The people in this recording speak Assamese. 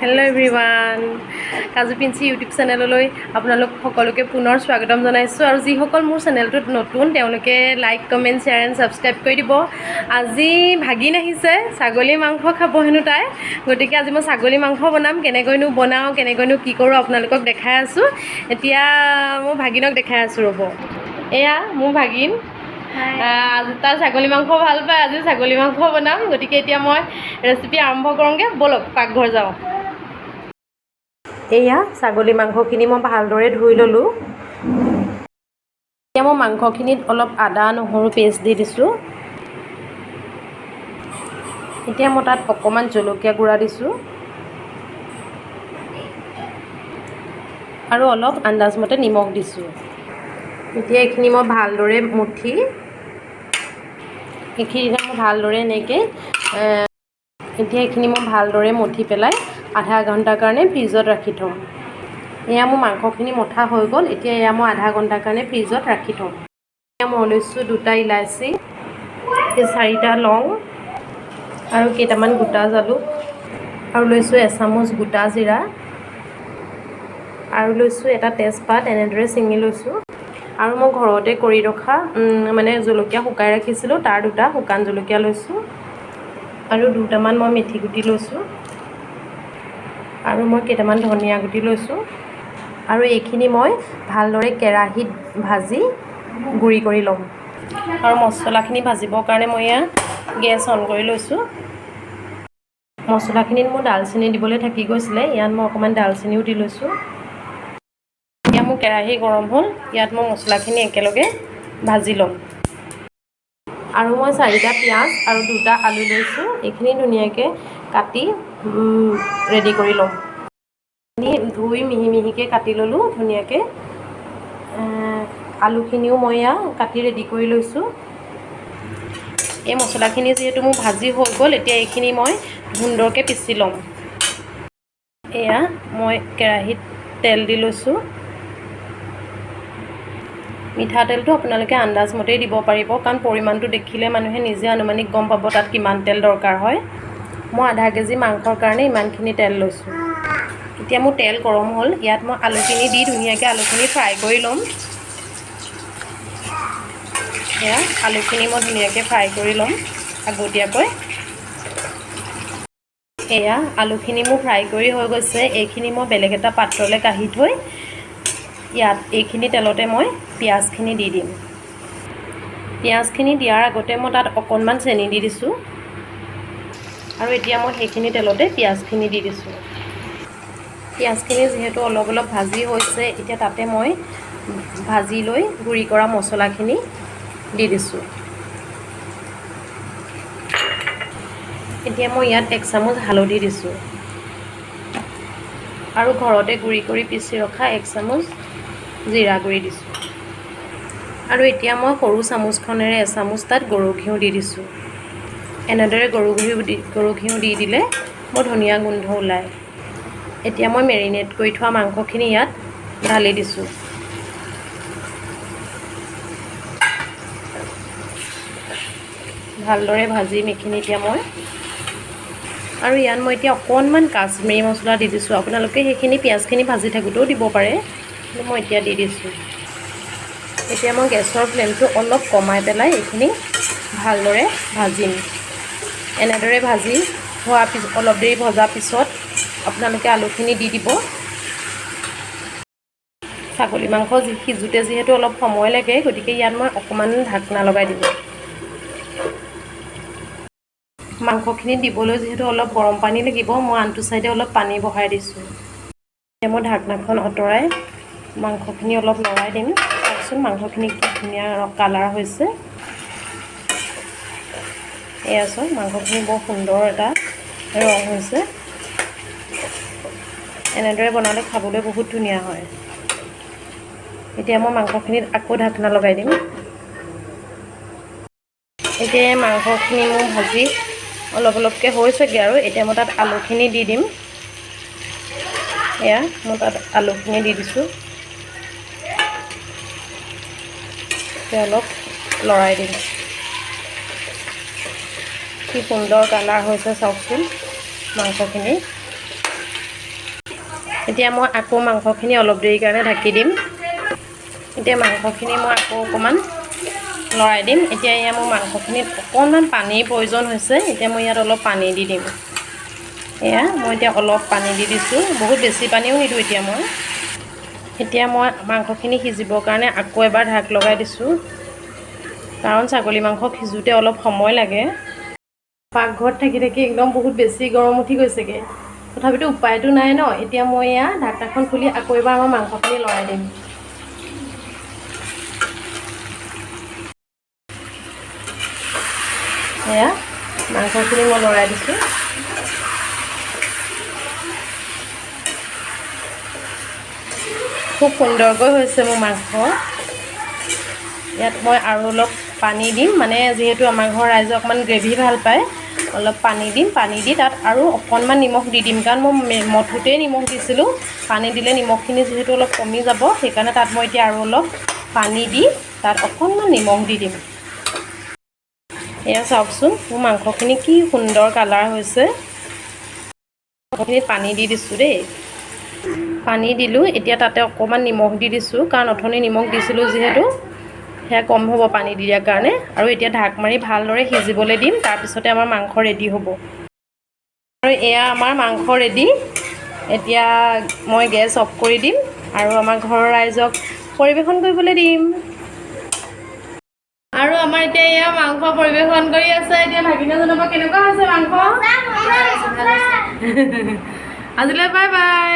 হেল্ল' এভৰিৱান, কাজু পিঞ্চি ইউটিউব চেনেললৈ আপোনালোক সকলোকে পুনৰ স্বাগতম জনাইছোঁ। আৰু যিসকল মোৰ চেনেলটোত নতুন, তেওঁলোকে like, comment, share and subscribe কৰি দিব। আজি ভাগিন আহিছে, ছাগলী মাংস খাব হেনো তাই। গতিকে আজি মই ছাগলী মাংস বনাম। কেনেকৈনো বনাওঁ, কেনেকৈনো কি কৰোঁ, আপোনালোকক দেখাই আছোঁ। এতিয়া মোৰ ভাগিনক দেখাই আছোঁ, ৰ'ব। এয়া মোৰ ভাগিন। তাৰ ছাগলী মাংস ভাল পায়। আজি ছাগলী মাংস বনাম। গতিকে এতিয়া মই ৰেচিপি আৰম্ভ কৰোঁগৈ। ব'লক, পাকঘৰ যাওঁ। এয়া ছাগলী মাংসখিনি মই ভালদৰে ধুই ল'লোঁ। এতিয়া মই মাংসখিনিত অলপ আদা নহৰু পেষ্ট দি দিছোঁ। এতিয়া মই তাত অকণমান জলকীয়া গুড়া দিছোঁ আৰু অলপ আন্দাজমতে নিমখ দিছোঁ। এতিয়া এইখিনি মই ভালদৰে মুঠি এইখিনি মই ভালদৰে এনেকৈ এতিয়া এইখিনি মই ভালদৰে মঠি পেলাই আধা ঘণ্টাৰ কাৰণে ফ্ৰিজত ৰাখি থ'ম। এয়া মোৰ মাংসখিনি মঠা হৈ গ'ল। এতিয়া এয়া মই আধা ঘণ্টাৰ কাৰণে ফ্ৰিজত ৰাখি থ'ম। এতিয়া মই লৈছোঁ দুটা ইলাচি, চাৰিটা লং আৰু কেইটামান গোটা জালুক আৰু লৈছোঁ এচামুচ গোটা জিৰা আৰু লৈছোঁ এটা তেজপাত, এনেদৰে ছিঙি লৈছোঁ। আৰু মই ঘৰতে কৰি ৰখা, মানে জলকীয়া শুকাই ৰাখিছিলোঁ, তাৰ দুটা শুকান জলকীয়া লৈছোঁ আৰু দুটামান মই মেথি গুটি লৈছোঁ আৰু মই কেইটামান ধনিয়া গুটি লৈছোঁ। আৰু এইখিনি মই ভালদৰে কেৰাহীত ভাজি গুড়ি কৰি ল'ম। আৰু মছলাখিনি ভাজিবৰ কাৰণে মই এয়া গেছ অন কৰি লৈছোঁ। মছলাখিনিত মোৰ ডালচেনি দিবলৈ থাকি গৈছিলে, ইয়াত মই অকণমান ডালচেনিও দি লৈছোঁ। এতিয়া মোৰ কেৰাহী গৰম হ'ল। ইয়াত মই মছলাখিনি একেলগে ভাজি ল'ম। আৰু মই চাৰিটা পিঁয়াজ আৰু দুটা আলু লৈছোঁ। এইখিনি ধুনীয়াকৈ কাটি ৰেডি কৰি ল'ম। ধুই মিহি মিহিকৈ কাটি ল'লোঁ ধুনীয়াকৈ। আলুখিনিও মই এয়া কাটি ৰেডি কৰি লৈছোঁ। এই মছলাখিনি যিহেতু মোৰ ভাজি হৈ গ'ল, এতিয়া এইখিনি মই সুন্দৰকৈ পিচি ল'ম। এয়া মই কেৰাহীত তেল দি লৈছোঁ। মিঠাতেলটো আপোনালোকে আন্দাজমতেই দিব পাৰিব, কাৰণ পৰিমাণটো দেখিলে মানুহে নিজে আনুমানিক গম পাব তাত কিমান তেল দৰকাৰ হয়। মই আধা কেজি মাংসৰ কাৰণে ইমানখিনি তেল লৈছোঁ। এতিয়া মোৰ তেল গৰম হ'ল। ইয়াত মই আলুখিনি দি ধুনীয়াকৈ আলুখিনি ফ্ৰাই কৰি ল'ম। এয়া আলুখিনি মই ধুনীয়াকৈ ফ্ৰাই কৰি ল'ম আগতীয়াকৈ। এয়া আলুখিনি মোৰ ফ্ৰাই কৰি হৈ গৈছে। এইখিনি মই বেলেগ এটা পাত্ৰলৈ কাঢ়ি থৈ ইয়াত এইখিনি তেলতে মই পিঁয়াজখিনি দি দিম। পিঁয়াজখিনি দিয়াৰ আগতে মই তাত অকণমান চেনি দি দিছোঁ আৰু এতিয়া মই সেইখিনি তেলতে পিঁয়াজখিনি দি দিছোঁ। পিঁয়াজখিনি যিহেতু অলপ অলপ ভাজি হৈছে, এতিয়া তাতে মই ভাজি লৈ গুড়ি কৰা মছলাখিনি দি দিছোঁ। এতিয়া মই ইয়াত এক চামুচ হালধি দিছোঁ আৰু ঘৰতে গুড়ি কৰি পিচি ৰখা এক চামুচ জিৰা গুড়ি দিছোঁ। আৰু এতিয়া মই সৰু চামুচখনেৰে এচামুচ তাত গৰু ঘিউ দি দিছোঁ। এনেদৰে গৰু ঘিউ দি দিলে বৰ ধুনীয়া গোন্ধ ওলায়। এতিয়া মই মেৰিনেট কৰি থোৱা মাংসখিনি ইয়াত ঢালি দিছোঁ। ভালদৰে ভাজিম এইখিনি এতিয়া মই। আৰু ইয়াত মই এতিয়া অকণমান কাশ্মীৰী মছলা দি দিছোঁ। আপোনালোকে সেইখিনি পিঁয়াজখিনি ভাজি থাকোঁতেও দিব পাৰে, কিন্তু মই এতিয়া দি দিছোঁ। এতিয়া মই গেছৰ ফ্লেমটো অলপ কমাই পেলাই এইখিনি ভালদৰে ভাজিম। এনেদৰে ভাজি হোৱাৰ পিছত, অলপ দেৰি ভজাৰ পিছত আপোনালোকে আলুখিনি দি দিব। ছাগলী মাংস সিজোতে যিহেতু অলপ সময় লাগে, গতিকে ইয়াত মই অকণমান ঢাকনা লগাই দিম। মাংসখিনি দিবলৈ যিহেতু অলপ গৰম পানী লাগিব, মই আনটো ছাইডে অলপ পানী বহাই দিছোঁ। এতিয়া মই ঢাকনাখন আঁতৰাই মাংসখিনি অলপ লৰাই দিম। চাওকচোন, মাংসখিনি কি ধুনীয়া কালাৰ হৈছে। এয়া চাওক, মাংসখিনি বৰ সুন্দৰ এটা ৰং হৈছে। এনেদৰে বনালে খাবলৈ বহুত ধুনীয়া হয়। এতিয়া মই মাংসখিনিত আকৌ ঢাকনা লগাই দিম। এতিয়া মাংসখিনি মোৰ ভাজি অলপ অলপকৈ হৈছেগৈ আৰু এতিয়া মই তাত আলুখিনি দি দিম। এয়া মই তাত আলুখিনি দি দিছোঁ। এতিয়া অলপ লৰাই দিম। কি সুন্দৰ কালাৰ হৈছে চাওকচোন মাংসখিনি। এতিয়া মই আকৌ মাংসখিনি অলপ দেৰিৰ কাৰণে ঢাকি দিম। এতিয়া মাংসখিনি মই আকৌ অকণমান লৰাই দিম। এতিয়া এয়া মোৰ মাংসখিনিত অকণমান পানীৰ প্ৰয়োজন হৈছে। এতিয়া মই ইয়াত অলপ পানী দি দিম। এয়া মই এতিয়া অলপ পানী দি দিছোঁ, বহুত বেছি পানীও নিদিওঁ। এতিয়া মই মাংসখিনি সিজিবৰ কাৰণে আকৌ এবাৰ ঢাক লগাই দিছোঁ, কাৰণ ছাগলী মাংস সিজোঁতে অলপ সময় লাগে। পাকঘৰত থাকি থাকি একদম বহুত বেছি গৰম উঠি গৈছেগৈ, তথাপিতো উপায়টো নাই ন। এতিয়া মই এয়া ঢাকনাখন খুলি আকৌ এবাৰ আমাৰ মাংসখিনি লৰাই দিম। এয়া মাংসখিনি মই লৰাই দিছোঁ। খুব সুন্দৰকৈ হৈছে মোৰ মাংস। ইয়াত মই আৰু অলপ পানী দিম, মানে যিহেতু আমাৰ ঘৰৰ ৰাইজে অকণমান গ্ৰেভি ভাল পায়, অলপ পানী দিম। পানী দি তাত আৰু অকণমান নিমখ দি দিম, কাৰণ মই মঠোতেই নিমখ দিছিলোঁ। পানী দিলে নিমখখিনি যিহেতু অলপ কমি যাব, সেইকাৰণে তাত মই এতিয়া আৰু অলপ পানী দি তাত অকণমান নিমখ দি দিম। এয়া চাওকচোন, মোৰ মাংসখিনি কি সুন্দৰ কালাৰ হৈছে। মাংসখিনিত পানী দি দিছোঁ দেই, পানী দিলোঁ। এতিয়া তাতে অকণমান নিমখ দি দিছোঁ, কাৰণ অথনি নিমখ দিছিলোঁ যিহেতু সেয়া কম হ'ব পানী দি দিয়াৰ কাৰণে। আৰু এতিয়া ঢাক মাৰি ভালদৰে সিজিবলৈ দিম, তাৰপিছতে আমাৰ মাংস ৰেডি হ'ব। আৰু এয়া আমাৰ মাংস ৰেডি। এতিয়া মই গেছ অফ কৰি দিম আৰু আমাৰ ঘৰৰ ৰাইজক পৰিৱেশন কৰিবলৈ দিম। আৰু আমাৰ এতিয়া এয়া মাংস পৰিৱেশন কৰি আছে। এতিয়া ভাগিনে জনাব কেনেকুৱা হৈছে মাংস। আজিলৈ বাই বাই।